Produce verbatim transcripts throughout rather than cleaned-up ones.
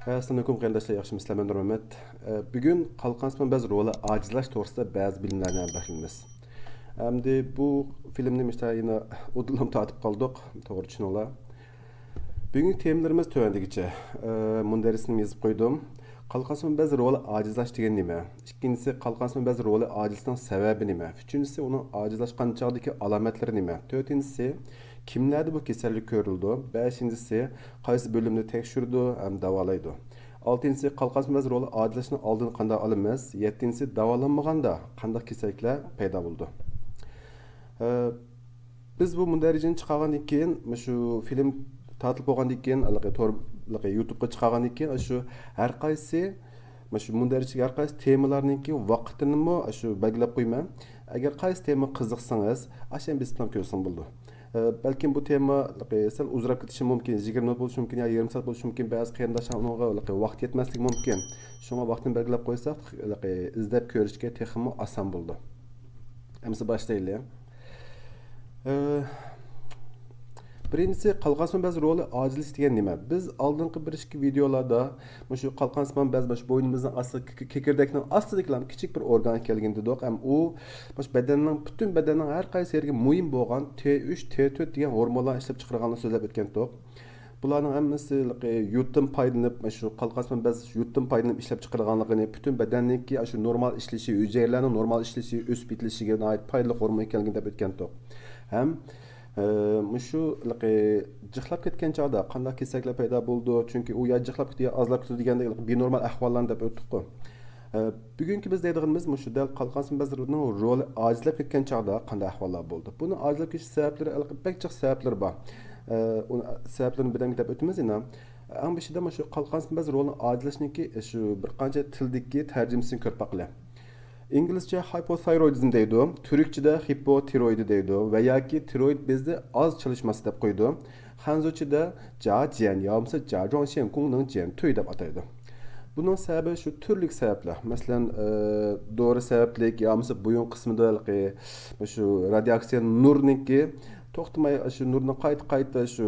ئەسسالامۇئەلەيكۇم قېرىنداشلار، ياخشىمۇسىلەر؟ مەن نۇرمەمەت. ئە، بۈگۈن قالقانسىمان بەز رولى ئاجىزلاش توغرىسىدا بەزى بىلىملەرنى ھەمراھ قىلىمىز. ئەمدى بۇ فىلىمنى مۇشۇ يەنە ئۇدۇللام تارتىپ قالدۇق، توغرا چۈشىنىڭلار. بۈگۈنكى تېمىلىرىمىز تۆۋەندىكىچە. ئە، مۇندەرىجىسىنى يېزىپ قويدۇم. قالقانسىمان بەز رولى ئاجىزلاش دېگەن نېمە؟ ئىككىنچىسى، قالقانسمان بەز رولى ئاجىزلىشنىڭ سەۋەبى نېمە؟ ئۈچىنچىسى، ئۇنىڭ ئاجىزلاشقان چاغدىكى ئالامەتلىرى نېمە؟ تۆتىنچىسى، كىملەردە بۇ كېسەللىك كۆرۈلىدۇ؟ بەشىنچىسى، قايسى بۆلۈمنى تەكشۈرىدۇ ھەم داۋالايدۇ؟ ئالتىنچىسى، قالقانسمان بەز رولى ئاجىزلاشنىڭ ئالدىنى قانداق ئالىمىز؟ يەتتىنچىسى، داۋالانمىغاندا قانداق كېسەللىكلەر پەيدا بولىدۇ؟ ئە، بىز بۇ مۇندەرىجىنى چىقارغاندىن كېيىن، مۇشۇ فىلىم تارتىلىپ بولغاندىن كېيىن، ھېلىقى تور، ھېلىقى يۇتۇبقا چىقارغاندىن كېيىن، شۇ ھەر قايسى، مۇشۇ مۇندەرىجىگە ھەر قايسى تېمىلارنىڭكى ۋاقتىنىمۇ شۇ بەلگىلەپ قويىمەن. ئەگەر قايسى تېما قىزىقسىڭىز، ئاشۇ بىز بىلەن كۆرسىڭىز بولىدۇ. ئە، بەلكىم بۇ تېما سەل ئۇزىراپ كېتىشى مۇمكىن، يىگىرمە مىنۇت بولۇشى مۇمكىن يا يېرىم سائەت بولۇشى مۇمكىن. بەزى قېرىنداشلار ئۇنىڭغا ۋاقىت يەتمەسلىكى مۇمكىن. شۇڭا ۋاقتىنى بەلگىلەپ قويساق، ئىزدەپ كۆرۈشكە تېخىمۇ ئاسان بولىدۇ. ئەمسە باشلايلى. ئە، بىرىنچىسى، قالقانسىمان بەز رولى ئاجىزلىشىش دېگەن نېمە؟ بىز ئالدىنقى بىر ئىككى ۋىدېئولاردا مۇشۇ قالقانسىمان بەز، مۇشۇ بوينىمىزنىڭ ئاستى، كېكىردەكنىڭ ئاستىدىكىلا كىچىك بىر ئورگان ئىكەنلىكىنى دېدۇق. ھەم ئۇ مۇشۇ بەدەننىڭ، پۈتۈن بەدەننىڭ ھەر قايسى يېرىگە مۇھىم بولغان تې ئۈچ، تې تۆت دېگەن ھورمونلارنى ئىشلەپ چىقىرىدىغانلىقىنى سۆزلەپ ئۆتكەنتۇق. بۇلارنىڭ ھەممىسى يۇتتىن پايدىلىنىپ، شۇ قالقانسىمان بەز يۇتتىن پايدىلىنىپ ئىشلەپ چىقىرىدىغانلىقىنى، پۈتۈن بەدەننىڭكى شۇ نورمال ئىشلىشى، ھۈجەيرىلەرنىڭ نورمال ئىشلىشى، ئۆسۈپ يېتىلىشىگە ناھايىتى پايدىلىق ھورمون ئىكەنلىكىنى دەپ ئۆتكەنتۇق. ھەم، ئە، مۇشۇ جىقلاپ كەتكەن چاغدا قانداق كېسەللىكلەر پەيدا بولىدۇ؟ چۈنكى ئۇ يا جىقلاپ كېتىدۇ، يا ئازلاپ كېتىدۇ دېگەندەك بىنورمال ئەھۋاللارنى دەپ ئۆتتۇققۇ. ئە، بۈگۈنكى بىز دەيدىغىنىمىز مۇشۇ دەل قالقانسىمان بەزنىڭ رولى ئاجىزلاپ كەتكەن چاغدا قانداق ئەھۋاللار بولىدۇ؟ بۇنىڭ ئاجىزلاپ كېتىش سەۋەبلىرى، ئەلۋەتتە، بەك جىق سەۋەبلىرى بار. ئە، ئۇنىڭ سەۋەبلىرىنى بىردەمگە دەپ ئۆتىمىز يەنە. ئەڭ بېشىدا مۇشۇ قالقانسىمان بەز رولىنىڭ ئاجىزلىشىشىنىڭكى، ئە، شۇ بىر قانچە تىلدىكى تەرجىمىسىنى كۆرۈپ باقىلى. ئىنگلىزچە ھايپوتايرويدىزم دەيدۇ، تۈركچىدە خىپوتىرويدى دەيدۇ ۋە ياكى تىرويىد بېزى ئاز چېلىشماسى دەپ قويىدۇ. خەنزۇچىدا جاجيەن يا بولمىسا جاجۇاڭشيەن گۇڭنىڭ جيەن تۈي دەپ ئاتايدۇ. بۇنىڭ سەۋەبى شۇ تۈرلۈك سەۋەبلەر. مەسىلەن، ئە، دورا سەۋەبلىك يا بولمىسا بويۇن قىسمىدا ھېلىقى شۇ رادىياكسىيە نۇرنىڭكى توختىماي شۇ نۇرنىڭ قايتا قايتا شۇ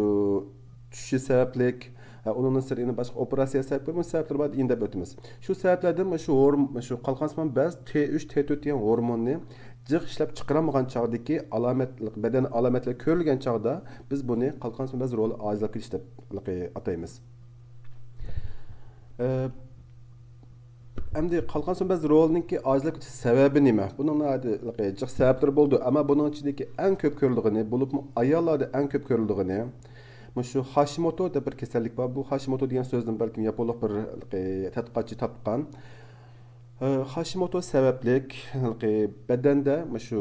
چۈشۈشى سەۋەبلىك، ھە، ئۇنىڭدىن سىرت يەنە باشقا ئوپېراتسىيە سەۋەبلىرى، بۇ سەۋەبلەر بار، يەنە دەپ ئۆتىمىز. شۇ سەۋەبلەردىن شۇ ھورم-، شۇ قالقانسىمان بەز تې ئۈچ، تې تۆت دېگەن ھورموننى جىق ئىشلەپ چىقىرالمىغان چاغدىكى ئالامەت، بەدەن ئالامەتلىرى كۆرۈلگەن چاغدا بىز بۇنى قالقانسىمان بەز رولى ئاجىزلاپ كېتىش دەپ ئاتايمىز. ئە، ئەمدى قالقانسىمان بەز رولىنىڭكى ئاجىزلاپ كېتىش سەۋەبى نېمە؟ بۇنىڭ ناھايىتى جىق سەۋەبلىرى بولىدۇ، ئەمما بۇنىڭ ئىچىدىكى ئەڭ كۆپ كۆرۈلىدىغىنى، بولۇپمۇ ئاياللاردا ئەڭ كۆپ كۆرۈلىدىغىنى، مۇشۇ ھاشىموتو دەپ بىر كېسەللىك بار. بۇ ھاشىموتو دېگەن سۆزدىن بەلكىم ياپونلۇق بىر تەتقىقاتچى تاپقان. ئە، ھاشىموتو سەۋەبلىك بەدەندە مۇشۇ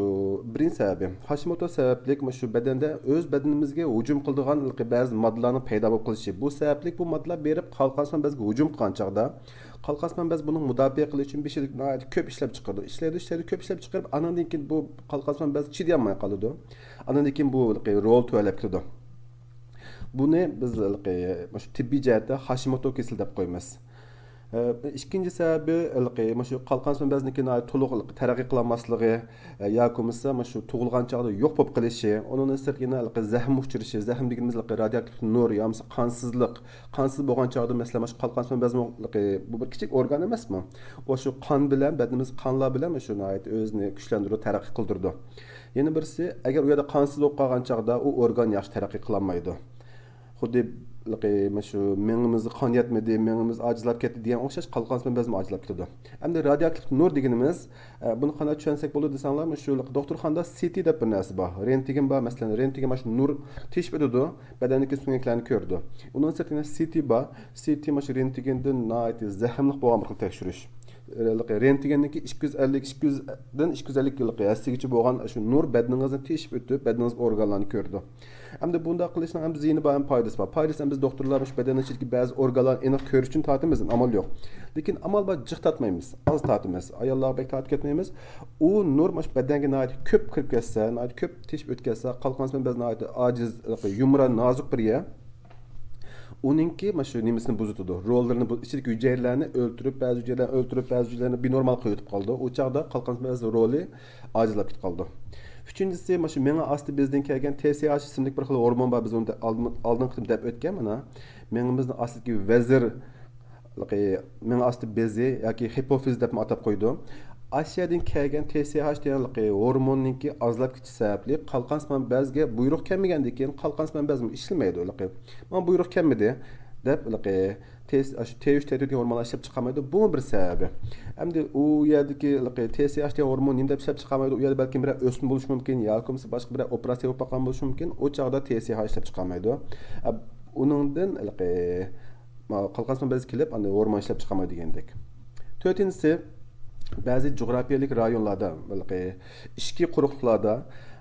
بىرىنچى سەۋەبى. ھاشىموتو سەۋەبلىك مۇشۇ بەدەندە ئۆز بەدىنىمىزگە ھۇجۇم قىلىدىغان بەزى ماددىلارنىڭ پەيدا بولۇپ قېلىشى. بۇ سەۋەبلىك بۇ ماددىلار بېرىپ قالقانسىمان بەزگە ھۇجۇم قىلغان چاغدا، قالقانسىمان بەز بۇنىڭ مۇداپىئە قىلىش ئۈچۈن بېشىدا ناھايىتى كۆپ ئىشلەپ چىقىرىدۇ. ئىشلەيدۇ، ئىشلەيدۇ، كۆپ ئىشلەپ چىقىرىپ، ئانىڭدىن كېيىن بۇ قالقانسىمان بەز چىدىيالماي قالىدۇ. ئانىڭدىن كېيىن بۇ رول تۆۋەنلەپ كېتىدۇ. بۇنى بىز مۇشۇ تىببىي جەھەتتە ھاشىموتو كېسىلى دەپ قويىمىز. ئىككىنچى سەۋەبى، مۇشۇ قالقانسىمان بەزنىڭكى ناھايىتى تولۇق تەرەققىي قىلالماسلىقى، ياكى بولمىسا مۇشۇ تۇغۇلغان چاغدا يوق بولۇپ قېلىشى، ئۇنىڭدىن سىرت يەنە زەخىم ئۇچرىشى، زەخىم دېگىنىمىز رادىيوئاكتىپ نۇر يا بولمىسا قانسىزلىق، قانسىز بولغان چاغدا، مەسىلەن، مۇشۇ قالقانسىمان بەزمۇ، بۇ بىر كىچىك ئورگان ئەمەسمۇ؟ ئۇ شۇ قان بىلەن، بەدىنىمىز قانلار بىلەن شۇ ناھايىتى ئۆزىنى كۈچلەندۈرىدۇ، تەرەققىي قىلدۇرىدۇ. يەنە بىرسى، ئەگەر ئۇ يەردە قانسىز بولۇپ قالغان چاغدا ئۇ ئورگان ياخشى تەرەققىي قىلالمايدۇ. خۇددى مۇشۇ مېڭىمىزگە قان يەتمىدى، مېڭىمىز ئاجىزلاپ كەتتى دېگەن ئوخشاش قالقانسىمان بەزمۇ ئاجىزلاپ كېتىدۇ. ئەمدى رادىيوئاكتىپ نۇر دېگىنىمىز، ئە، بۇنى قانداق چۈشەنسەك بولىدۇ دېسەڭلار، مۇشۇ دوختۇرخانىدا سىتى دەپ بىر نەرسە بار. رېنتگېن بار، مەسىلەن، رېنتگېن مانا شۇ نۇر تېشىپ ئۆتىدۇ، بەدەندىكى سۆڭەكلەرنى كۆرىدۇ. ئۇنىڭ سىرتىدا سىتى بار. سىتى مانا شۇ رېنتگېندىن ناھايىتى زەخىملىق بولغان بىر خىل تەكشۈرۈش. رېنتگېننىڭكى ئىككى يۈز ئەللىك، ئىككى يۈز دىن ئىككى يۈز ئەللىك ھەسسىگىچە بولغان شۇ نۇر بەدىنىڭىزنى تېشىپ ئۆتۈپ، بەدىنىڭىزدىكى ئورگانلارنى كۆرىدۇ. ئەمدى بۇنداق قىلىشنىڭ ھەم زىيىنى بار، ھەم پايدىسى بار. پايدىسى ھەم بىز دوختۇرلار مۇشۇ بەدەننىڭ ئىچىدىكى بەزى ئورگانلارنى ئېنىق كۆرۈش ئۈچۈن تارتىمىز، ئامال يوق. لېكىن ئامال بار، جىق تارتمايمىز، ئاز تارتىمىز. ئاياللارغا بەك تارتىپ كەتمەيمىز. ئۇ نۇر مۇشۇ بەدەنگە ناھايىتى كۆپ كىرىپ كەتسە، ناھايىتى كۆپ تېشىپ ئۆتۈپ كەتسە، قالقانسىمان بەز ناھايىتى ئاجىز، يۇمران، نازۇك بىر يەر. ئۇنىڭكى مانا شۇ نېمىسىنى بۇزۇتىدۇ، روللىرىنى بۇ-، ئىچىدىكى ھۈجەيرىلەرنى ئۆلتۈرۈپ، بەزى ھۈجەيرىلەرنى ئۆلتۈرۈپ، بەزى ھۈجەيرىلەرنى بىنورمال قىلىۋېتىپ قالىدۇ. ئۇ چاغدا قالقانسىمان بەز رولى ئاجىزلاپ كېتىپ قالىدۇ. ئۈچىنچىسى، مانا شۇ مېڭە ئاستى بېزىدىن كەلگەن تې سې ئاچ ئىسىملىك بىر خىل ھورمون بار، بىز ئۇنى ئالدىن، ئالدىنقى قېتىم دەپ ئۆتكەن مانا. مېڭىمىزنىڭ ئاستىدىكى ۋەزىر مېڭە ئاستى بېزى ياكى خىپوفىز دەپمۇ ئاتاپ قويىدۇ. ئاشۇ يەردىن كەلگەن تي ئېس ھاچ دېگەن ھورموننىڭكى ئازلاپ كېتىشى سەۋەبلىك قالقانسىمان بەزگە بۇيرۇق كەلمىگەندىن كېيىن قالقانسمان بەزمۇ ئىشلىمەيدۇ. ماڭا بۇيرۇق كەلمىدى دەپ، تي ئۈچ، تي تۆت دېگەن ھورمونلار ئىشلەپ چىقارمايدۇ. بۇمۇ بىر سەۋەبى. ئەمدى ئۇ يەردىكى تي ئېس ھاچ دېگەن ھورمون نېمە دەپ ئىشلەپ چىقارمايدۇ؟ ئۇ يەردە بەلكىم بىرەر ئۆسمە بولۇشى مۇمكىن ياكى بولمىسا باشقا بىرەر ئوپېراتسىيە بولۇپ باققان بولۇشى مۇمكىن. ئۇ چاغدا تي ئېس ھاچ ئىشلەپ چىقارمايدۇ. ئە، ئۇنىڭدىن كېلىپ ئاندىن ھورمون ئىشلەپ چىقارمايدۇ دېگەندەك. تۆتىنچىسى، بەزى جۇغراپىيەلىك رايونلاردا، ئىچكى قۇرۇقلۇقلاردا،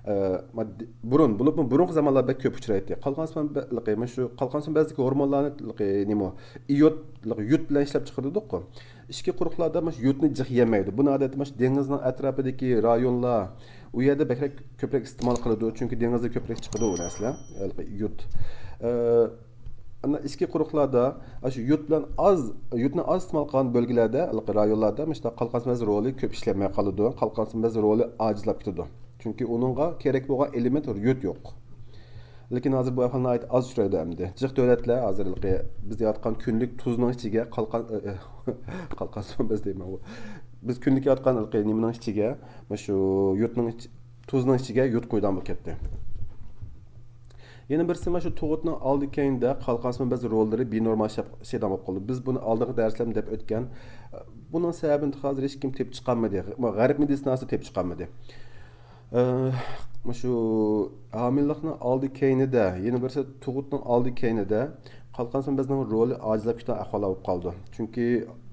ئە، ماددىي، بۇرۇن، بولۇپمۇ بۇرۇنقى زامانلاردا بەك كۆپ ئۇچرايتتى. قالقانسىمان بە-، مۇشۇ قالقانسىمان بەزدىكى ھورمونلارنى، نېمە، يود، يود بىلەن ئىشلەپ چىقىرىدۇ-، دەيدۇ-، ئىچكى قۇرۇقلاردا مۇشۇ يودنى جىق يېمەيدۇ. بۇنى ئادەتتە مۇشۇ دېڭىزنىڭ ئەتراپىدىكى رايونلار، ئۇ يەردە بەكرەك، كۆپرەك ئىستېمال قىلىدۇ، چۈنكى دېڭىزدا كۆپرەك چىقىدۇ ئۇ نەرسىلەر، ھېلىقى يود. ئە، ئەنە ئىچكى قۇرۇقلاردا ئاشۇ يود بىلەن ئاز، يودنى ئاز ئىستېمال قىلغان بۆلگىلەردە، ھېلىقى رايونلاردا مۇشۇنداق قالقانسىمان بەز رولى كۆپ ئىشلەنمەي قالىدۇ. قالقانسىمان بەز رولى ئاجىزلاپ كېتىدۇ. چۈنكى ئۇنىڭغا كېرەك بولغان ئېلېمېنت يود يوق. لېكىن ھازىر بۇ ئەھۋال ناھايىتى ئاز ئۇچرايدۇ ئەمدى. جىق دۆلەتلەر ھازىر ھېلىقى بىز يەۋاتقان كۈنلۈك تۇزنىڭ ئىچىگە قالقان، قالقانسىمان بەز دەيمەن، بۇ بىز كۈنلۈك يەۋاتقان ھېلىقى نېمىنىڭ ئىچىگە، مۇشۇ يودنىڭ ئىچ-، تۇزنىڭ ئىچىگە يود قۇيىدىغان بولۇپ كەتتى. يەنە بىرسى، مانا شۇ تۇغۇتنىڭ ئالدى كەينىدە قالقانسىمان بەز روللىرى بىنورمال ئىشلەپ، ئىشلەيدىغان بولۇپ قالدى. بىز بۇنى ئالدىنقى دەرسلەردە دەپ ئۆتكەن. بۇنىڭ سەۋەبىنى ھازىر ھېچكىم تېپىپ چىقالمىدى. غەرب مېدىتسىناسى تېپىپ چىقالمىدى. ئە، مۇشۇ ھامىلىلىقنىڭ ئالدى كەينىدە، يەنە بىرسى تۇغۇتنىڭ ئالدى كەينىدە قالقانسىمان بەزنىڭ رولى ئاجىزلاپ كېتىدىغان ئەھۋاللار بولۇپ قالىدۇ. چۈنكى،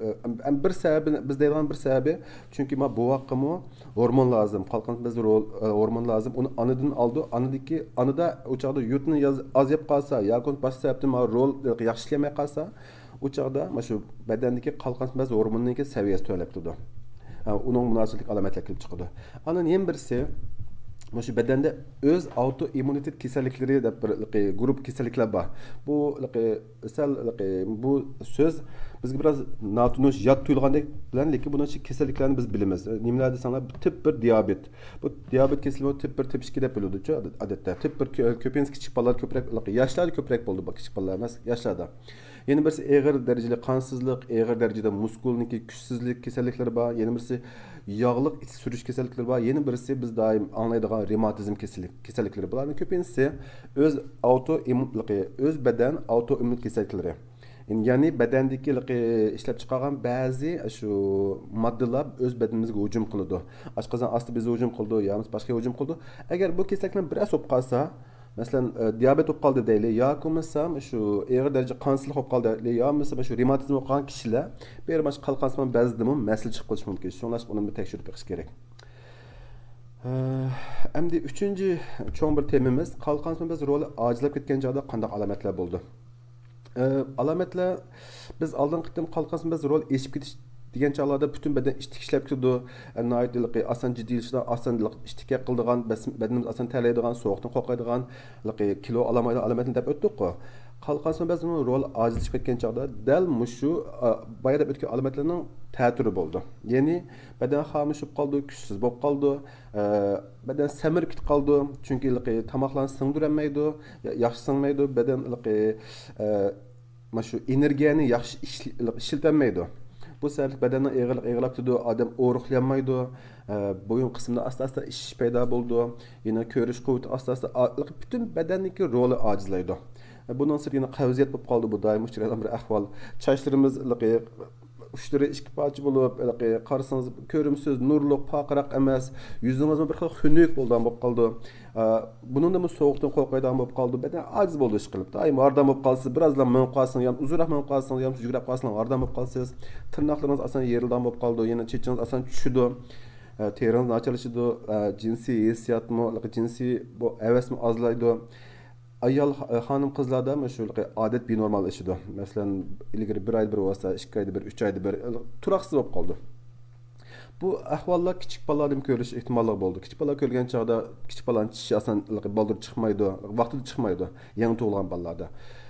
ئە، ئەم-، ئەم-، بىر سەۋەبى، بىز دەيدىغان بىر سەۋەبى، چۈنكى مانا بوۋاققىمۇ ھورمون لازىم، قالقانسىمان بەز رول-، ئە، ھورمون لازىم. ئۇنى ئانىدىن ئالىدۇ. ئانىدىكى، ئانىدا ئۇ چاغدا يودنى ياز-، ئاز يەپ قالسا ياكى بولمىسا باشقا سەۋەبتىن مانا رول ياخشى ئىشلىيەلمەي قالسا، ئۇ چاغدا مانا شۇ بەدەندىكى قالقانسىمان بەز ھورمونىنىڭكى سەۋىيەسى تۆۋەنلەپ تۇرىدۇ. ھە، ئۇنىڭ مۇناسىۋەتلىك ئالامەتلەر كېلىپ چىقىدۇ. ئاندىن يەنە بىرسى، مانا شۇ بەدەندە ئۆز ئاۋتوئىممۇنىتېت كېسەللىكلىرى دەپ بىر ھېلىقى گۇرۇپپا كېسەللىكلەر بار. بۇ ھېلىقى سەل ھېلىقى بۇ سۆز بىزگە بىراز ناتونۇش، يات تۇيۇلغاندەك بىلەن، لېكىن بۇنىڭ ئىچىدىكى كېسەللىكلەرنى بىز بىلىمىز. نېمىلەر دېسەڭلار، تىپ بىر دىيابېت. بۇ دىيابېت كېسىلى تىپ بىر، تىپ ئىككى دەپ بۆلۈنىدۇچۇ، ئادەتتە. تىپ بىر كۆ-، كۆپىنچىسى كىچىك بالىلار كۆپرەك، ياشلاردا كۆپرەك بولىدۇ، بۇ كىچىك بالىلار ئەمەس، ياشلاردا. يەنە بىرسى ئېغىر دەرىجىلىك قانسىزلىق، ئېغىر دەرىجىدە مۇسكۇلنىڭكى كۈچسىزلىك كېسەللىكلىرى بار، يەنە بىرسى ياغلىق ئىچ سۈرۈش كېسەللىكلىرى بار، يەنە بىرسى بىز دائىم ئاڭلايدىغان رېماتىزم كېسەللىك، كېسەللىكلىرى. بۇلارنىڭ كۆپىنچىسى ئۆز ئاۋتو ئىممۇنلۇقى، ئۆز بەدەن ئاۋتو ئىممۇن كېسەللىكلىرى. يەنى بەدەندىكى ھېلىقى ئىشلەپ چىقارغان بەزى شۇ ماددىلار ئۆز بەدىنىمىزگە ھۇجۇم قىلىدۇ. ئاشقازان ئاستى بېزى ھۇجۇم قىلىدۇ، يا بولمىسا باشقا ھۇجۇم قىلىدۇ. ئەگەر بۇ كېسەللىكنىڭ بىرەرسى بولۇپ قالسا، مەسىلەن، ئە، دىيابېت بولۇپ قالدى دەيلى، ياكى بولمىسا شۇ ئېغىر دەرىجە قانسىزلىق بولۇپ قالدى دەيلى، يا بولمىسا شۇ رېماتىزم بولۇپ قالغان كىشىلەر بىر مانا شۇ قالقانسىمان بەزدىمۇ مەسىلە چىقىپ قېلىشى مۇمكىن. شۇڭلاشقا ئۇنى بىر تەكشۈرۈپ بېقىش كېرەك. ئە، ئەمدى ئۈچىنچى چوڭ بىر تېمىمىز، قالقانسىمان بەز رولى ئاجىزلاپ كەتكەن چاغدا قانداق ئالامەتلەر بولىدۇ؟ ئە، ئالامەتلەر، بىز ئالدىنقى قېتىم قالقانسىمان بەز رولى ئېشىپ كېتىش دېگەن چاغلاردا پۈتۈن بەدەن ئىشتىك ئىشلەپ كېتىدۇ. ئە، ناھايىتى ھېلىقى ئاسان جىددىيلىشىدىغان، ئاسان ھېلىقى ئىشتىك كەپ قىلىدىغان، بەس-، بەدىنىمىز ئاسان تەرلەيدىغان، سوغۇقتىن قورقايدىغان، ھېلىقى كىلو ئالالمايدىغان ئالامەتنى دەپ ئۆتتۇققۇ. قالقانسىمان بەزنىڭ رولى ئاجىزلىشىپ كەتكەن چاغدا دەل مۇشۇ، ئە، بايا دەپ ئۆتكەن ئالامەتلەرنىڭ تەتۈرى بولىدۇ. يەنى بەدەن خامۇش بولۇپ قالىدۇ، كۈچسىز بولۇپ قالىدۇ، ئە، بەدەن سەمرىپ كېتىپ قالىدۇ. چۈنكى ھېلىقى تاماقلارنى سىڭدۈرەلمەيدۇ، يا-، ياخشى سىڭمەيدۇ، بەدەن ھېلىقى، ئە، مانا شۇ ئېنېرگىيەنى ياخشى ئىشل-، ئىشلىتەلمەيدۇ. بۇ سەۋەبلىك بەدەننىڭ ئېغىرلىقى ئېغىرلاپ كېتىدۇ، ئادەم ئورۇقلىيالمايدۇ، ئە، بويۇن قىسمىدا ئاستا-ئاستا ئىششىش پەيدا بولىدۇ، يەنە كۆرۈش قۇۋۋىتى ئاستا-ئاستا ئا-، پۈتۈن بەدەننىڭكى رولى ئاجىزلايدۇ. ئە، بۇنىڭ سىرتىدا يەنە قەۋزىيەت بولۇپ قالىدۇ، بۇ دائىم ئۇچرايدىغان بىر ئەھۋال. چاچلىرىمىز ھېلىقى ئۇچلىرى ئىككى پارچە بولۇپ، ھېلىقى قارىسىڭىز كۆرۈمسىز، نۇرلۇق، پارقىراق ئەمەس، يۈزىڭىزمۇ بىر خىل خۇنۈك بولىدىغان بولۇپ قالىدۇ. ئا، بۇنىڭدىنمۇ سوغۇقتىن قورقايدىغان بولۇپ قالىدۇ. بەدەن ئاجىز بولىدۇ ئىشقىلىپ. دائىم ھاردان بولۇپ قالىسىز، بىرازلا مېڭىپ قالسىڭىز، يا ئۇزۇنراق مېڭىپ قالسىڭىز، يا يۈگۈرۈپ قالسىڭىز، ھاردان بولۇپ قالىسىز. تىرناقلىرىڭىز ئاسان يېرىلىدىغان بولۇپ قالىدۇ، يەنە چېچىڭىز ئاسان چۈشىدۇ. ئە، تېرىڭىز ناچارلىشىدۇ، ئە، جىنسىي ھېسسىياتمۇ، جىنسىي بۇ ھەۋەسمۇ ئازلايدۇ. ئايال، خانىم-قىزلاردا مۇشۇ ئادەت بىنورمال ئىشىدۇ. مەسىلەن، ئىلگىرى بىر ئايدا بىر بولسا، ئىككى ئايدا بىر، ئۈچ ئايدا بىر، تۇراقسىز بولۇپ قالىدۇ. بۇ ئەھۋاللار كىچىك بالىلاردىمۇ كۆرۈلۈش ئېھتىماللىقى بولىدۇ. كىچىك بالىلار كۆرگەن چاغدا كىچىك بالىلارنىڭ چىشى ئاسان بالدۇر چىقمايدۇ، ۋاقتىدا چىقمايدۇ، يېڭى تۇغۇلغان بالىلاردا.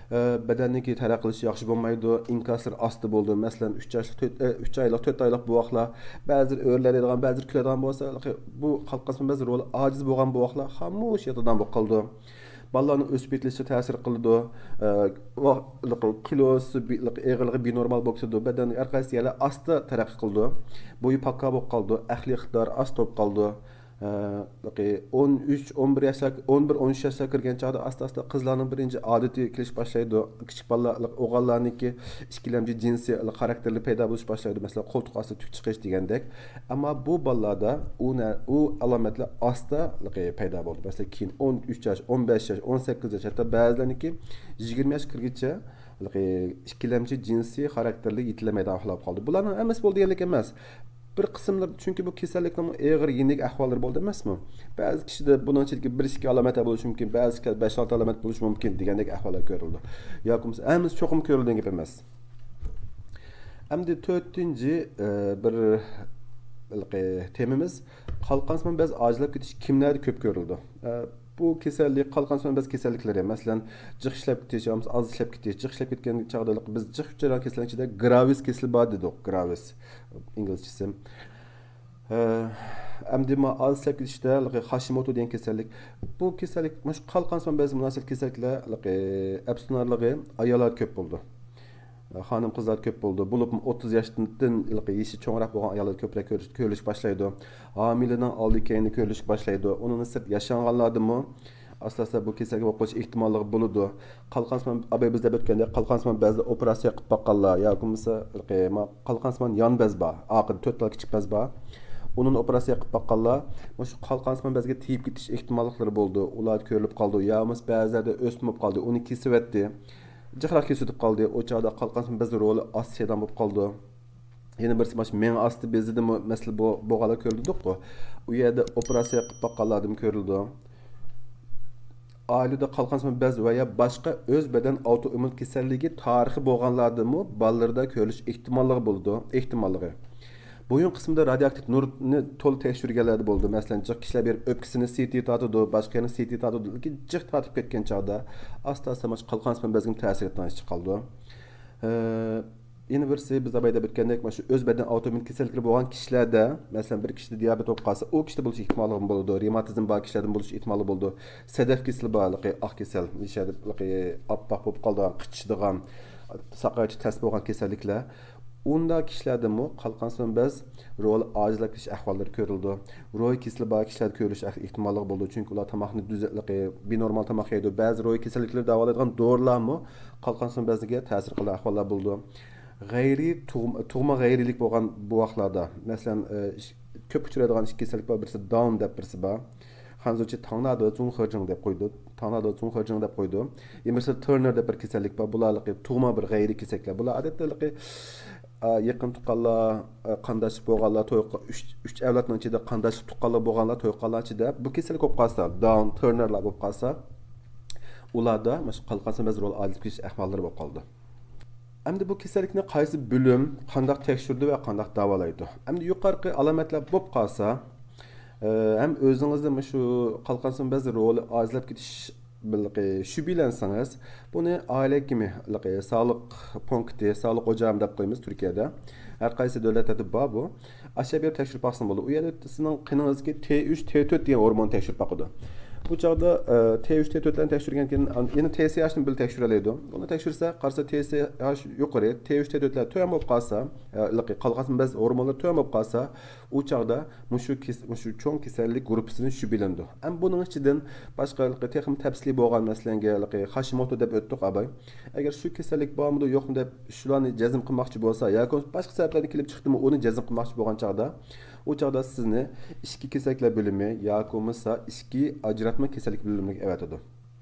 ئە، بەدەننىڭكى تەرەققىي قىلىشى ياخشى بولمايدۇ، ئىنكاسلىرى ئاستا بولىدۇ. مەسىلەن، ئۈچ ياشلىق، تۆت، ئە، ئۈچ ئايلىق، تۆت ئايلىق بوۋاقلار بەزىلىرى ئۆرلەيدىغان، بەزىلىرى كۈلىدىغان بولسا، بۇ قالقانسىمان بەز رولى ئاجىز بولغان بوۋاقلار خامۇش ياتىدىغان بولۇپ قالىدۇ. بالىلارنىڭ ئۆسۈپ يېتىلىشىگە تەسىر قىلىدۇ. ئە، ۋا-، كىلوسى، بى-، ئېغىرلىقى بىنورمال بولۇپ كېتىدۇ. بەدەننىڭ ھەر قايسى يەرلەر ئاستا تەرەققىي قىلىدۇ. بويى پاكا بولۇپ قالىدۇ. ئەقلىي ئىقتىدارى ئاستا بولۇپ قالىدۇ. ئە، ئون ئۈچ، ئون بىر ياشلار، ئون بىر، ئون ئۈچ ياشلارغا كىرگەن چاغدا ئاستا-ئاستا قىزلارنىڭ بىرىنچى ئادىتى كېلىشكە باشلايدۇ. كىچىك بالىلار، ئوغۇللارنىڭكى ئىككىلەمچى جىنسىي خاراكتېرلىرى پەيدا بولۇشقا باشلايدۇ. مەسىلەن، قولتۇق ئاستىدا تۈك چىقىش دېگەندەك. ئەمما بۇ بالىلاردا ئۇ نە-، ئۇ ئالامەتلەر ئاستا پەيدا بولىدۇ. مەسىلەن، كېيىن ئون ئۈچ ياش، ئون بەش ياش، ئون سەككىز ياش، ھەتتا بەزىلەرنىڭكى يىگىرمە ياشقا كىرگىچە ئىككىلەمچى جىنسىي خاراكتېرلىك يېتىلەلمەيدىغان ئەھۋال بولۇپ قالدى. بۇلارنىڭ ھەممىسى بولىدۇ دېگەنلىك ئەمەس. بىر قىسىملىرى، چۈنكى بۇ كېسەللىكنىڭ ئېغىر يېنىك ئەھۋاللىرى بولىدۇ ئەمەسمۇ؟ بەزى كىشىدە بۇنىڭ ئىچىدىكى بىر ئىككى ئالامەتلەر بولۇشى مۇمكىن، بەزى كىشىلەردە بەش ئالتە ئالامەت بولۇشى مۇمكىن دېگەندەك ئەھۋاللار كۆرۈلىدۇ. ياكى بولمىسا ھەممىسى چوقۇم كۆرۈلىدۇ دېگەن گەپ ئەمەس. ئەمدى تۆتىنچى، ئە، بىر ھېلىقى تېمىمىز، قالقانسىمان بەز ئاجىزلاپ كېتىش كىملەردە كۆپ كۆرۈلىدۇ؟ ئە، بۇ كېسەللىك، قالقانسىمان بەز كېسەللىكلىرى، مەسىلەن، جىق ئىشلەپ كېتىش، ياكى بولمىسا ئاز ئىشلەپ كېتىش. جىق ئىشلەپ كەتكەن چاغدا بىز جىق ئۇچرايدىغان كېسەلنىڭ ئىچىدە گراۋىس كېسىلى بار دېدۇق، گراۋىس ئىنگلىزچىسى. ئە، ئەمدى ما ئاز ئىشلەپ كېتىشتە ھېلىقى خاشىموتو دېگەن كېسەللىك. بۇ كېسەللىك، مۇشۇ قالقانسىمان بەز مۇناسىۋەتلىك كېسەللىكلەر ھېلىقى ئەپسۇنارلىقى ئاياللاردا كۆپ بولىدۇ. خانىم قىزلار كۆپ بولىدۇ. بولۇپمۇ ئوتتۇز ياشتىن ھېلىقى يېشى چوڭراق بولغان ئاياللار كۆپرەك كۆرۈش-، كۆرۈلۈشكە باشلايدۇ. ھامىلىنىڭ ئالدى كەينى كۆرۈلۈشكە باشلايدۇ. ئۇنىڭدىن سىرت ياشانغانلاردىمۇ ئاستا-ئاستا بۇ كېسەلگە بولۇپ قېلىش ئېھتىماللىقى بولىدۇ. قالقانسىمان، ئاباي بىز دەپ ئۆتكەندەك، قالقانسىمان بەزدە ئوپېراتسىيە قىلىپ باققانلار ياكى بولمىسا ھېلىقى ما-، قالقانسىمان يان بەز بار. ئارقىدا تۆت تال كىچىك بەز بار. ئۇنىڭ ئوپېراتسىيە قىلىپ باققانلار مۇشۇ قالقانسىمان بەزگە تېيىپ كېتىش ئېھتىماللىقلىرى بولىدۇ. ئۇلار كۆرۈلۈپ قالىدۇ. يا بولمىسا بەزىلەردە ئۆسمە بولۇپ قالدى. ئۇنى كېسىۋەتتى. جىقراق كېسىۋېتىپ قالدى. ئۇ چاغدا قالقانسىمان بەز رولى ئاستا شەيدان بولۇپ قالىدۇ. يەنە بىرسى مانا مېڭە ئاستى بېزىدىمۇ مەسىلە بو-، بولغانلار كۆرۈلدۇق-قۇ. ئۇ يەردە ئوپېراتسىيە قىلىپ باققانلاردىمۇ كۆرۈلىدۇ. ئائىلىدە قالقانسىمان بەز ۋە يا باشقا ئۆز بەدەن ئاوتوئىممۇن كېسەللىكى تارىخى بولغانلاردىمۇ بالىلىرىدا كۆرۈلۈش ئېھتىماللىقى بولىدۇ، ئېھتىماللىقى. بويۇن قىسمىدا رادىيوئاكتىپ نۇرنى تولا تەكشۈرگەنلەردە بولىدۇ. مەسىلەن، جىق كىشىلەر بېرىپ ئۆپكىسىنى سىتى تارتىدۇ، باشقا يەرنى سىتى تارتىدۇ. لېكىن جىق تارتىپ كەتكەن چاغدا ئاستا-ئاستا مانا قالقانسىمان بەزگىمۇ تەسىر قىلىدىغان ئىش چىقىدۇ. ئە، يەنە بىرسى، بىز ئاباي دەپ ئۆتكەندەك، مانا شۇ ئۆز بەدەن ئاۋتوئىممۇن كېسەللىكلىرى بولغان كىشىلەردە، مەسىلەن، بىر كىشىدە دىيابېت بولۇپ قالسا، ئۇ كىشىدە بولۇش ئېھتىماللىقى بولىدۇ. رېماتىزم بار كىشىلەردىن بولۇش ئېھتىمالى بولىدۇ. سەدەف كېسىلى بار، ھېلىقى ئاق كېسەل، نېشە دەپ، ھېلىقى ئاپئاق بولۇپ قالىدىغان، قىچىشىدىغان، ساقايتى تەس بولغان كېسەللىكلەر. ئۇنداق كىشىلەردىمۇ قالقانسىمان بەز رولى ئاجىزلاپ كېتىش ئەھۋاللىرى كۆرۈلىدۇ. روھىي كېسىلى بار كىشىلەردە كۆرۈلۈش ئەھ-، ئېھتىماللىقى بولىدۇ، چۈنكى ئۇلار تاماقنى دۈزەتلىكى، بىنورمال تاماق يەيدۇ. بەزى روھىي كېسەللىكلەرنى داۋالايدىغان دورىلارمۇ قالقانسىمان بەزگە تەسىر قىلىدىغان ئەھۋاللار بولىدۇ. غەيرىي تۇغما، تۇغما غەيرىيلىك بولغان بوۋاقلاردا، مەسىلەن، ئە، ئىش-، كۆپ ئۇچرايدىغان ئىككى كېسەللىك بار، بىرسى داۋن دەپ بىرسى بار. خەنزۇچە تاڭنادې زۇڭخېجېڭ دەپ قويىدۇ. تاڭنادې زۇڭخېجېڭ دەپ قويىدۇ. يەنە بىرسى تېرنېر دەپ بىر كېسەللىك بار. بۇلار ھېلىقى تۇغما بىر غەيرىي كېسەللىكلەر. بۇلار ئادەتتە ھېلىقى، ئا، يېقىن تۇغقانلار، ئا، قانداشلىق بولغانلار، توي قىلغان، ئۈچ، ئۈچ ئەۋلادنىڭ ئىچىدە قانداشلىق تۇغقانلار بولغانلار، توي قىلغانلار ئىچىدە بۇ كېسەللىك بولۇپ قالسا، داۋن، تېرنېرلار بولۇپ قالسا، ئۇلاردا مانا شۇ قالقانسىمان بەز رولى ئاجىزلاپ كېتىش ئەھۋاللىرى بولۇپ قالىدۇ. ئەمدى بۇ كېسەللىكنى قايسى بۆلۈم قانداق تەكشۈرىدۇ ۋە قانداق داۋالايدۇ؟ ئەمدى يۇقىرىقى ئالامەتلەر بولۇپ قالسا، ئە، ھەم ئۆزىڭىزدە مۇشۇ قالقانسىمان بەز رولى ئاجىزلاپ كېتىش بىلەن شۈبھىلەنسىڭىز، بۇنى ئائىلە ھېكىمى، ساغلىق پونكىتى، ساغلىق ئوچاغى دەپ قويىمىز تۈركىيەدە. ھەر قايسى دۆلەتلەردە بار بۇ. ئاشۇ يەرگە بېرىپ تەكشۈرۈپ باقسىڭىز بولىدۇ. ئۇ يەردە سىزنىڭ قېنىڭىزدىكى تې ئۈچ، تې تۆت دېگەن ھورموننى تەكشۈرۈپ باقىدۇ. بۇ چاغدا، ئە، تې ئۈچ، تې تۆتلەرنى تەكشۈرگەندىن كېيىن، ئان-، يەنە تې سې ھەشنى بىللە تەكشۈرەلەيدۇ. ئۇنى تەكشۈرسە، قارىسا، تې سې ھەش يۇقىرى، تې ئۈچ، تې تۆتلەر تۆۋەن بولۇپ قالسا، ئە، قالقانسىمان بەز ھورمونلىرى تۆۋەن بولۇپ قالسا، ئۇ چاغدا مۇشۇ كېس-، مۇشۇ چوڭ كېسەللىك گۇرۇپپىسىدىن شۈبھىلىنىدۇ. ھەم بۇنىڭ ئىچىدىن باشقا تېخىمۇ تەپسىلىي بولغان مەسىلەنگە، ھېلىقى خاشىموتو دەپ ئۆتتۇق، ئاباي. ئەگەر شۇ كېسەللىك بارمىدۇ، يوقمۇ دەپ شۇلارنى جەزم قىلماقچى بولسا، ياكى باشقا سەۋەبلەردىن كېلىپ چىقتىمۇ، ئۇنى جەزم قىلماقچى بولغان چاغدا، ئۇ چاغدا سىزنى ئىچكى كېسەللىكلەر بۆلۈمى ياكى بولمىسا ئىچكى ئاجراتما كېسەللىك بۆلۈمىگە ئەۋەتىدۇ.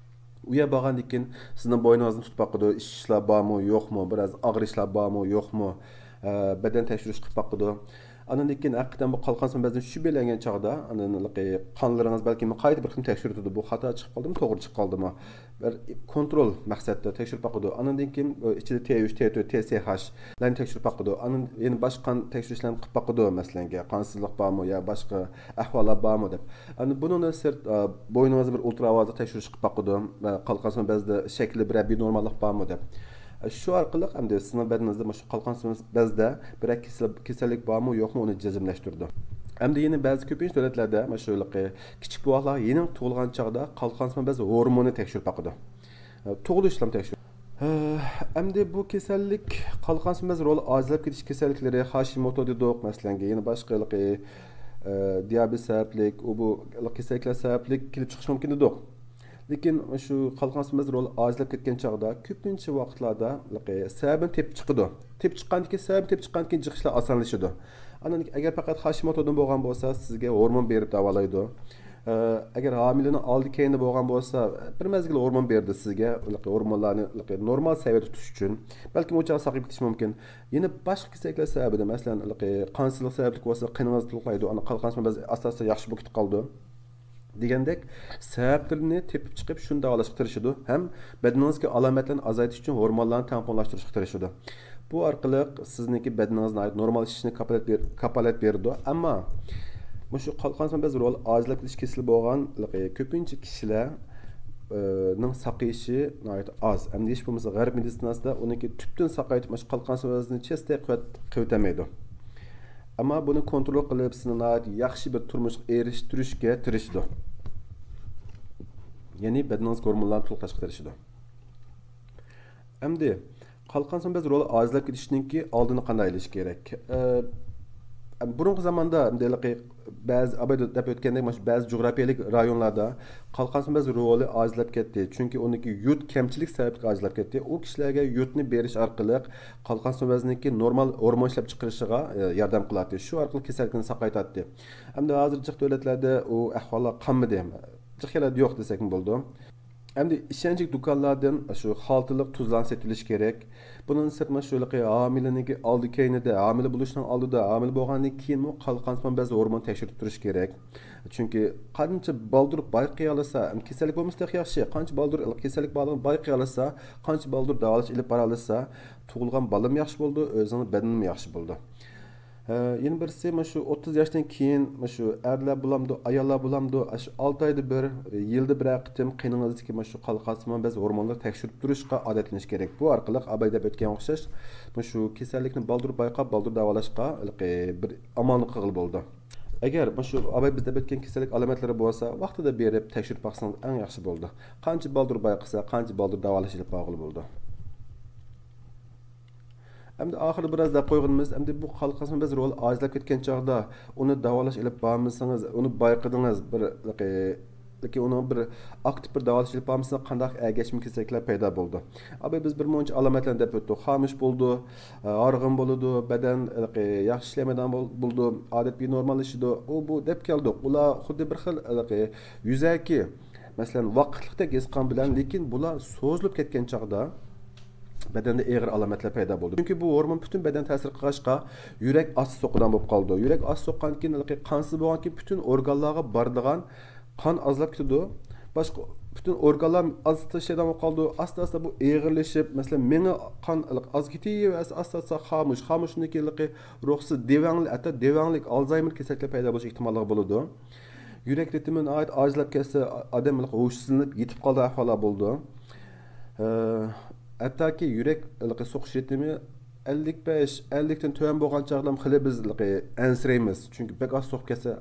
ئۇ يەرگە بارغاندىن كېيىن سىزنىڭ بوينىڭىزنى تۇتۇپ باقىدۇ، ئىششىشلار بارمۇ، يوقمۇ، بىرئاز ئاغرىشلار بارمۇ، يوقمۇ، ئە، بەدەن تەكشۈرۈش قىلىپ باقىدۇ. ئاندىن كېيىن ھەقىقەتەن بۇ قالقانسىمان بەزدىن شۈبھىلەنگەن چاغدا، ئاندىن قانلىرىڭىز بەلكىم قايتا بىر قېتىم تەكشۈرتىدۇ، بۇ خاتا چىقىپ قالدىمۇ، توغرا چىقىپ قالدىمۇ؟ بىر كونترول مەقسەتتە تەكشۈرۈپ باقىدۇ. ئاندىن كېيىن ئىچىدە تې ئۈچ، تې تۆت، تې سې ھاش لارنى تەكشۈرۈپ باقىدۇ. ئاندىن يەنە باشقا قان تەكشۈرۈشلەرنى قىلىپ باقىدۇ. مەسىلەنگە، قانسىزلىق بارمۇ يا باشقا ئەھۋاللار بارمۇ دەپ. ئەمدى بۇنىڭدىن سىرت، ئا، بوينىڭىزدا بىر ئۇلترا ئاۋازلىق تەكشۈرۈش قىلىپ باقىدۇ. ۋە قالقانسىمان بەزدە شەكلى بىرەر بىنورماللىق بارمۇ دەپ. شۇ ئارقىلىق ئەمدى سىزنىڭ بەدىنىڭىزدە مۇشۇ قالقانسىمان بەزدە بىرەر كېسەل-، كېسەللىك بارمۇ يوقمۇ، ئۇنى جەزملەشتۈرىدۇ. ئەمدى يەنە بەزى كۆپىنچە دۆلەتلەردە مانا شۇ كىچىك بوۋاقلار يېڭى تۇغۇلغان چاغدا قالقانسىمان بەز ھورمونىنى تەكشۈرۈپ باقىدۇ. تۇغۇلۇشلام تەكشۈرۈپ. ئەمدى بۇ كېسەللىك، قالقانسىمان بەز رولى ئاجىزلاپ كېتىش كېسەللىكلىرى، خاشىموتو دېدۇق، مەسىلەن، يەنە باشقا ھېلىقى، ئە، دىيابېت سەۋەبلىك، ئۇ بۇ ھېلىقى كېسەللىكلەر سەۋەبلىك كېلىپ چىقىشى مۇمكىن دېدۇق. لېكىن شۇ قالقانسىمان بەز رولى ئاجىزلاپ كەتكەن چاغدا كۆپىنچە ۋاقىتلاردا ھېلىقى سەۋەبىنى تېپىپ چىقىدۇ. تېپىپ چىققاندىن كېيىن، سەۋەبىنى تېپىپ چىققاندىن كېيىن جىق ئىشلار ئاسانلىشىدۇ. ئاندىن ئەگەر پەقەت خاشىموتودىن بولغان بولسا، سىزگە ھورمون بېرىپ داۋالايدۇ. ئە، ئەگەر ھامىلىنىڭ ئالدى كەينىدە بولغان بولسا، بىر مەزگىل ھورمون بېرىدۇ سىزگە، ھېلىقى ھورمونلارنى ھېلىقى نورمال سەۋىيەدە تۇتۇش ئۈچۈن. بەلكىم ئۇ چاغ ساقىيىپ كېتىشى مۇمكىن. يەنە باشقا كېسەللىكلەر سەۋەبىدىن، مەسىلەن، ھېلىقى قانسىزلىق سەۋەبلىك بولسا، قېنىڭىز تولۇقلايدۇ، ئاندىن قالقانسىمان بەز ئاستا-ئاستا ياخشى بولۇپ كېتىپ قالىدۇ. دېگەندەك سەۋەبلىرىنى تېپىپ چىقىپ، شۇنى داۋالاشقا تىرىشىدۇ ھەم بەدىنىڭىزدىكى ئالامەتلەرنى ئازايتىش ئۈچۈن ھورمونلارنى تەڭپۇڭلاشتۇرۇشقا تىرىشىدۇ. بۇ ئارقىلىق سىزنىڭكى بەدىنىڭىز ناھايىتى نورمال ئىشلىشىنى كاپالەت بېر-، كاپالەت بېرىدۇ. ئەمما مۇشۇ قالقانسىمان بەز رولى ئاجىزلاپ كېتىش كېسىلى بولغان كۆپىنچە كىشىلەر، ئە، نىڭ ساقىيىشى ناھايىتى ئاز. ئەمدى ھېچ بولمىسا غەرب مېدىتسىناسىدا ئۇنىڭكى تۈپتىن ساقايتىپ، مۇشۇ قالقانسىمان بەزنى چەستە قىلىۋەت-، قىلىۋېتەلمەيدۇ. ئەمما بۇنى كونترول قىلىپ، سىزنى ناھايىتى ياخشى بىر تۇرمۇشقا ئېرىشتۈرۈشكە تىرىشىدۇ. يەنى بەدىنىڭىزگە ھورمونلارنى تولۇقلاشقا تىرىشىدۇ. ئەمدى قالقانسىمان بەز رولى ئاجىزلاپ كېتىشنىڭكى ئالدىنى قانداق ئېلىش كېرەك؟ ئە، بۇرۇنقى زاماندا، ئەمدى ھېلىقى بەزى ئاباي دەپ ئۆتكەندەك، مانا شۇ بەزى جۇغراپىيەلىك رايونلاردا قالقانسىمان بەز رولى ئاجىزلاپ كەتتى. چۈنكى ئۇنىڭكى يود كەمچىلىك سەۋەبلىك ئاجىزلاپ كەتتى. ئۇ كىشىلەرگە يودنى بېرىش ئارقىلىق قالقانسىمان بەزنىڭكى نورمال ھورمون ئىشلەپچىقىرىشىغا، ئە، ياردەم قىلاتتى. شۇ ئارقىلىق كېسەللىكنى ساقايتاتتى. ئەمدى ھازىر جىق دۆلەتلەردە ئۇ ئەھۋاللار قالمىدى. جىق يەرلەردە يوق دېسەكمۇ بولىدۇ. ئەمدى ئىشەنچلىك دۇكانلاردىن شۇ خالتىلىق تۇزلارنى سېتىۋېلىش كېرەك. بۇنىڭدىن سىرت، مانا شۇ ھېلىقى ھامىلىنىڭكى ئالدى كەينىدە، ھامىلە بولۇشنىڭ ئالدىدا، ھامىلە بولغاندىن كېيىنمۇ قالقانسىمان بەز ھورمونى تەكشۈرتۈپ تۇرۇش كېرەك. چۈنكى قانچە بالدۇر بايقىيالىسا، كېسەللىك بولمىسا تېخى ياخشى، قانچە بالدۇر كېسەللىك بارلىقىنى بايقىيالىسا، قانچە بالدۇر داۋالاش ئېلىپ بارالىسا، تۇغۇلغان بالىمۇ ياخشى بولىدۇ، ئۆزىنىڭ بەدىنىمۇ ياخشى بولىدۇ. ھە، يەنە بىرسى، مۇشۇ ئوتتۇز ياشتىن كېيىن، مۇشۇ ئەرلەر بولامدۇ، ئاياللار بولامدۇ، ئاشۇ ئالتە ئايدا بىر، يىلدا بىرەر قېتىم قېنىڭىزدىكى مۇشۇ قالقانسىمان بەز ھورمونلىرى تەكشۈرۈپ تۇرۇشقا ئادەتلىنىش كېرەك. بۇ ئارقىلىق ئاباي دەپ ئۆتكەن ئوخشاش، مۇشۇ كېسەللىكنى بالدۇر بايقاپ، بالدۇر داۋالاشقا ھېلىقى بىر ئامالنى قىلغىلى بولىدۇ. ئەگەر مۇشۇ ئاباي بىز دەپ ئۆتكەن كېسەللىك ئالامەتلىرى بولسا، ۋاقتىدا بېرىپ تەكشۈرۈپ باقسىڭىز ئەڭ ياخشى بولىدۇ. قانچە بالدۇر بايقىسا، قانچە بالدۇر داۋالاش ئېلىپ بارغىلى بولىدۇ. ئەمدى ئاخىرىدا بىراز دەپ قويغىنىمىز، ئەمدى بۇ قالقانسىمان بەز رولى ئاجىزلاپ كەتكەن چاغدا ئۇنى داۋالاش ئېلىپ بارمىسىڭىز، ئۇنى بايقىدىڭىز، بىر، لېكىن ئۇنىڭ بىر ئاكتىپ بىر داۋالاش ئېلىپ بارمىسىڭىز، قانداق ئەگەشمە كېسەللىكلەر پەيدا بولىدۇ؟ ئاباي بىز بىر مۇنچە ئالامەتلەرنى دەپ ئۆتتۇق. خامۇش بولىدۇ، ھارغىن بولىدۇ، بەدەن ياخشى ئىشلەيمەيدىغان بول-، بولىدۇ، ئادەتتىكى نورماللىشىدۇ، ئۇ بۇ دەپ كەلدۇق. ئۇلار خۇددى بىر خىل يۈزەكى، مەسىلەن، ۋاقىتلىقتەك ھېس قىلغان بىلەن، لېكىن بۇلار سوزۇلۇپ كەتكەن چاغدا بەدەندە ئېغىر ئالامەتلەر پەيدا بولىدۇ. چۈنكى بۇ ھورمون پۈتۈن بەدەن تەسىر قىلغاچقا، يۈرەك ئاستا سوقىدىغان بولۇپ قالىدۇ. يۈرەك ئاستا سوققاندىن كېيىن، ھېلىقى قانسىز بولغاندىن كېيىن پۈتۈن ئورگانلارغا بارىدىغان قان ئازلاپ كېتىدۇ. باشقا پۈتۈن ئورگانلار ئاستا ئىشلەيدىغان بولۇپ قالىدۇ. ئاستا ئاستا بۇ ئېغىرلىشىپ، مەسىلەن، مېڭە قان ئاز كېتىۋەرسە، ئاستا ئاستا خامۇش، خامۇشنىڭ كېيىن ھېلىقى روھسىز، دېۋەڭلىك، ھەتتا دېۋەڭلىك، ئالزايمېر كېسەللىكلەر پەيدا بولۇش ئېھتىماللىقى بولىدۇ. يۈرەك رىتىمى ناھايىتى ئاجىزلاپ كەتسە، ئادەم ھېلىقى ھوشسىزلىنىپ يېتىپ قالىدىغان ئەھۋاللار بولىدۇ. ئە، ھەتتاكى يۈرەك ھېلىقى سوقۇش رىتىمى ئەللىك بەش، ئەللىكتىن تۆۋەن بولغان چاغدىمۇ خېلى بىز ھېلىقى ئەنسىرەيمىز. چۈنكى بەك ئاستا سوقۇپ كەتسە،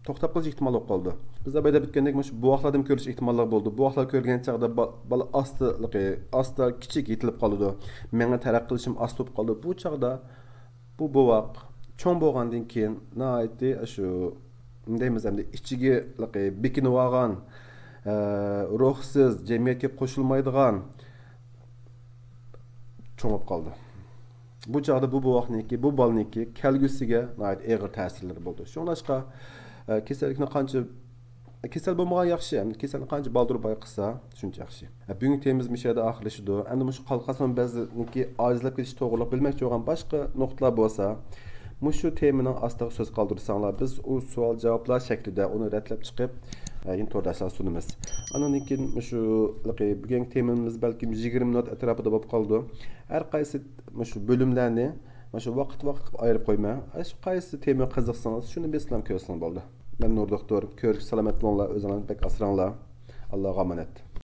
توختاپ قېلىش ئېھتىمالى بولۇپ قالىدۇ. بىز ئاباي دەپ ئۆتكەندەك، مۇشۇ بوۋاقلاردىمۇ كۆرۈش ئېھتىماللىقى بولىدۇ. بوۋاقلار كۆرگەن چاغدا با-، بالا ئاستا ھېلىقى، ئاستا كىچىك يېتىلىپ قالىدۇ. مېڭە تەرەققىي قىلىشىمۇ ئاستا بولۇپ قالىدۇ. بۇ چاغدا بۇ بوۋاق چوڭ بولغاندىن كېيىن ناھايىتى شۇ، نېمە دەيمىز ئەمدى، ئىچىگە بېكىنىۋالغان، ئە، روھسىز، جەمئىيەتكە قوشۇلمايدىغان چوڭ بولۇپ قالىدۇ. بۇ چاغدا بۇ بوۋاقنىڭكى، بۇ بالىنىڭكى كەلگۈسىگە ناھايىتى ئېغىر تەسىرلىرى بولىدۇ. شۇڭلاشقا، ئە، كېسەللىكنى قانچە كېسەل بولمىغان ياخشى، ئەمدى كېسەلنى قانچە بالدۇر بايقىسا، شۇنچە ياخشى. بۈگۈنكى تېمىمىز مۇشۇ يەردە ئاخىرلىشىدۇ. ئەمدى مۇشۇ قالقانسىمان بەزنىڭكى ئاجىزلاپ كېتىشى توغرۇلۇق بىلمەكچى بولغان باشقا نۇقتىلار بولسا، مۇشۇ تېمىنىڭ ئاستىغا سۆز قالدۇرساڭلار، بىز ئۇ سوئال جاۋابلار شەكلىدە ئۇنى رەتلەپ چىقىپ، يەنە تورداشلارغا سۇنىمىز. ئاندىن كېيىن مۇشۇ بۈگۈنكى تېمىمىز بەلكىم يىگىرمە مىنۇت ئەتراپىدا بولۇپ قالىدۇ. ھەر قايسى مۇشۇ بۆلۈملەرنى مۇشۇ ۋاقىت ۋاقىت قىلىپ ئايرىپ قويماڭ. ھەر قايسى تېمىغا قىزىقسىڭىز، شۇنى بېسىپلا كۆرسىڭىز بولدى. مەن نۇر دوختۇر، كۆرۈشكە سالامەت بولۇڭلار، ئۆزۈڭلارنى بەك ئاسراڭلار. ئاللاغا ئامانەت.